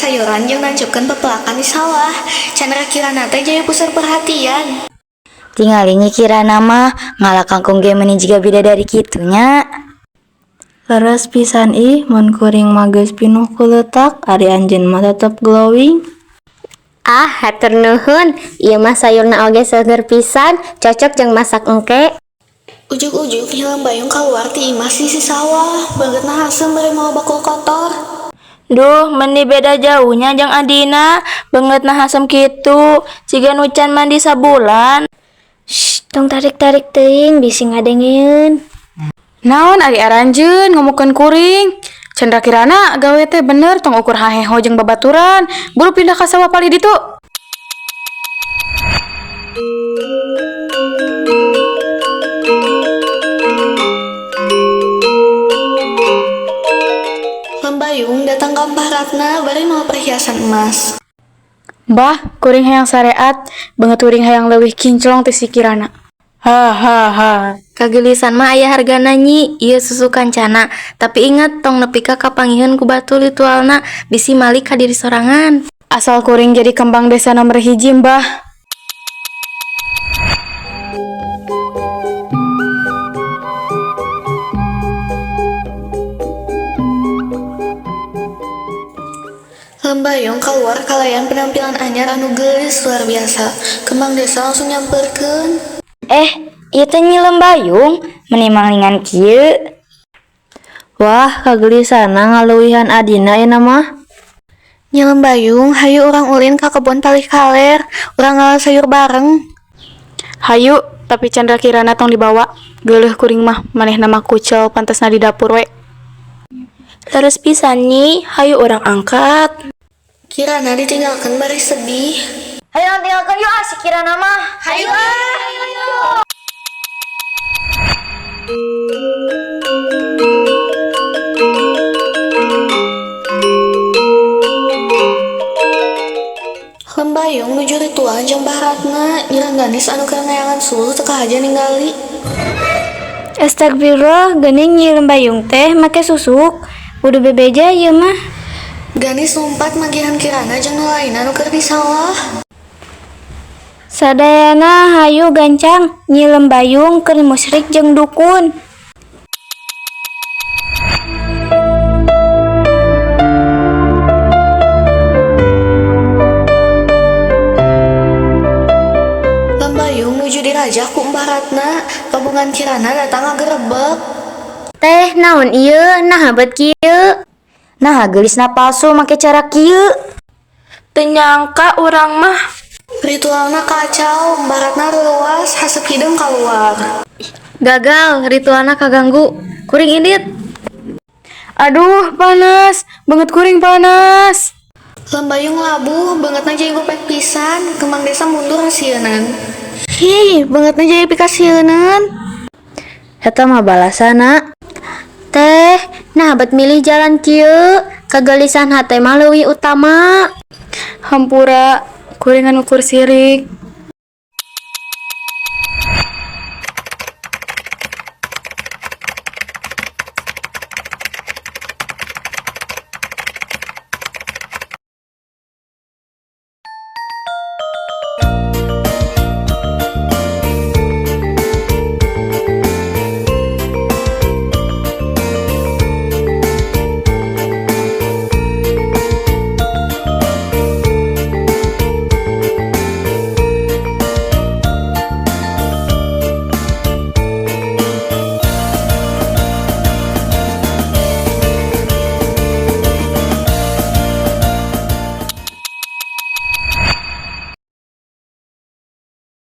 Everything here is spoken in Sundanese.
sayuran jeung nancepkeun pepelakan di sawah. Chandra Kirana teh jadi pusat perhatian. Tingali Nyi Kirana mah ngala kangkung ge meuni jiga bidadari kitu nya. Leres pisan ih, mun kuring mah geus pinuh ku leutak, ari anjeun mah tetep glowing. Ah, hatur nuhun. Ieu mah sayurna oge seger pisan, cocok jeung masak engke. Ujug-ujug Nyi Lembayung kaluar ti imah sisi sawah, beungeutna haseum bari mawa bakul kotor. Duh, meni beda jauhnya jeung adina, beungeutna hasem kitu, siga nu can mandi sabulan. Shh, tong tarik-tarik teuing bisi ngadengeun. Naon ari aranjeun ngomongkeun kuring. Chandra Kirana gawe teh bener, tong ukur haheho jeung babaturan. Buru pindah ka sawah palih ditu. Lembayung datang ka Mbah Ratna bari mawa perhiasan emas. Bah, kuring hayang sareat, beungeut kuring hayang leuwih kinclong ti si Kirana. Ha ha ha. Kageulisan mah aya hargana, Nyi, ieu susu kancana. Tapi ingat, tong nepi ka kapangihan ku batur ritualna, bisi malik ka diri sorangan. Asal kuring jadi kembang desa nomor hiji, Mbah. Lembayung kaluar kalayan penampilan anyar anu geulis luar biasa. Kembang desa langsung nyamperkeun. Eh, ieu teh Nyi Lembayung, meuni manglingan kieu. Wah, kageulisanna ngaleuwihan adina ayeuna mah. Nyi Lembayung, hayu urang ulin ka kebon palih kaler, urang ngala sayur bareng. Hayu, tapi Chandra Kirana tong dibawa. Geuleuh kuring mah, manehna mah kucel, pantesna di dapur we. Leres pisan, Nyi, hayu urang angkat. Kirana ditinggalkeun bari sedih. Hayu tinggalkeun yuk ah si Kirana mah. Hayu ah. Lembayung nuju ritual jeung Mbah Ratna, Nyi Rengganis anu keur neangan suluh teu kahaja ningali. Astagfirullah, geuning Nyi Lembayung teh make susuk. Kudu bebeja ieu mah. Ganis lumpat manggihan Kirana jeung nu lainna nu keur di sawah. Sadayana hayu gancang, Nyi Lembayung keur musyrik jeung dukun. Lembayung nuju dirajah ku Mbah Ratna, rombongan Kirana datang ngagerebek. Teh, naon ieu? Naha bet kieu? Nah, geulisna palsu make cara kieu. Teu nyangka urang mah. Ritualna kacau, Mbah Ratna reuwas, haseup hideung kaluar. Gagal, ritualna kaganggu. Kuring indit. Aduh, panas. Beungeut kuring panas. Lembayung labuh, beungeutna jadi gopek pisan, kembang desa mundur hasieunan. Hi, beungeutna jadi pikasieuneun. Eta mah balasana. Teh, naha bet milih jalan kieu? Kageulisan hate mah leuwih utama. Hampura, kuring ngan ukur sirik.